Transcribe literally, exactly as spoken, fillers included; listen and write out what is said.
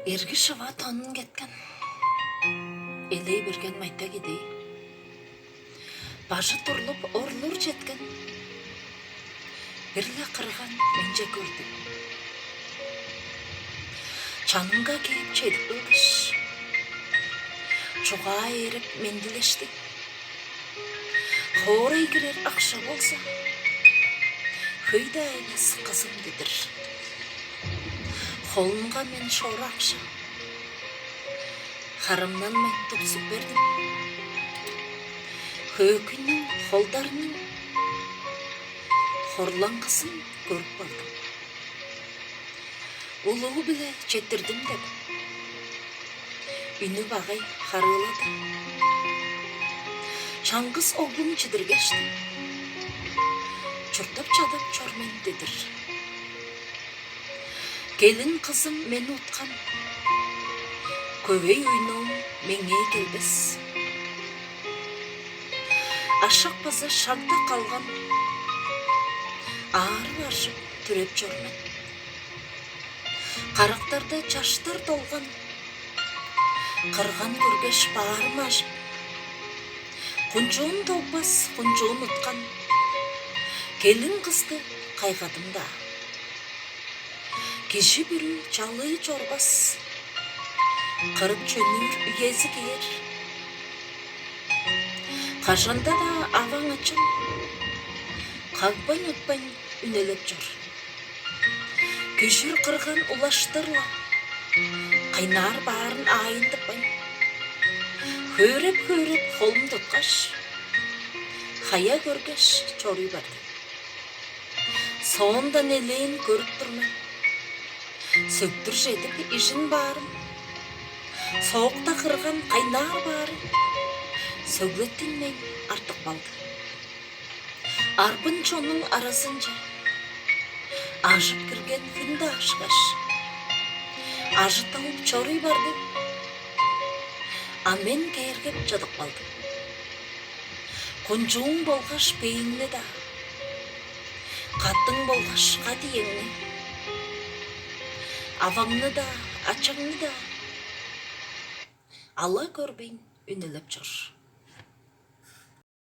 Эрги шыва тонун кеткен, элей берген майтак идей. Бажы турлуп орлур четкен, бир-ле кырган менче көрдү. Чанымга кээп чедип келгеш, чугаа ээрип мендилешти. Хоорай кирер акша болза, хөй-даа эвес, кызым дидир. Холунга мен шору акша, харамнанмайн тупсуп бердим. Хөөкүйнүң холдарының хорлаңгызын көрүп кагдым. Улуу-биле четтирдим деп, үнү багай харыылады. Чаңгыс оглум чидиргештиң, чурттап чадап чор мен дедир. Келин кызым мени уткан, көвей уйнуум меңээ келбес. Ашак база шагда калган, аарып-аржып түреп чор мен. Карактарда чаштар долган, кырган көргеш, баарым ажып, кунчуун догбас, кунчуун уткан келин кысты кайгадым-даа. Кижи бүрү чалыы чорбас, кырып чөнүүр үези кээр. Кажанда-даа аваң ачам кагбайн-утпайн үнелеп чор. Күжүр кырган улаштыр-ла, кайнаар баарын аайын тыппайн, хөөреп-хөөреп холум туткаш, хая көргеш, чоруй барды. Соондан элээн көрүп тур мен, сөктүр чедип ижин баарым, соокта кырган кайнаар баары сөглеттинмейн артып калды. Арбын чоннуң аразынче ажып кирген хүн-даа ышкаш, ажытталып чоруй барды, а мен кээргеп чыдып калдым. Кунчууң болгаш бээңни-даа, катың болгаш кат-иеңни, аваңны-даа, ачаңны-даа ала көрбейн үнелеп чор.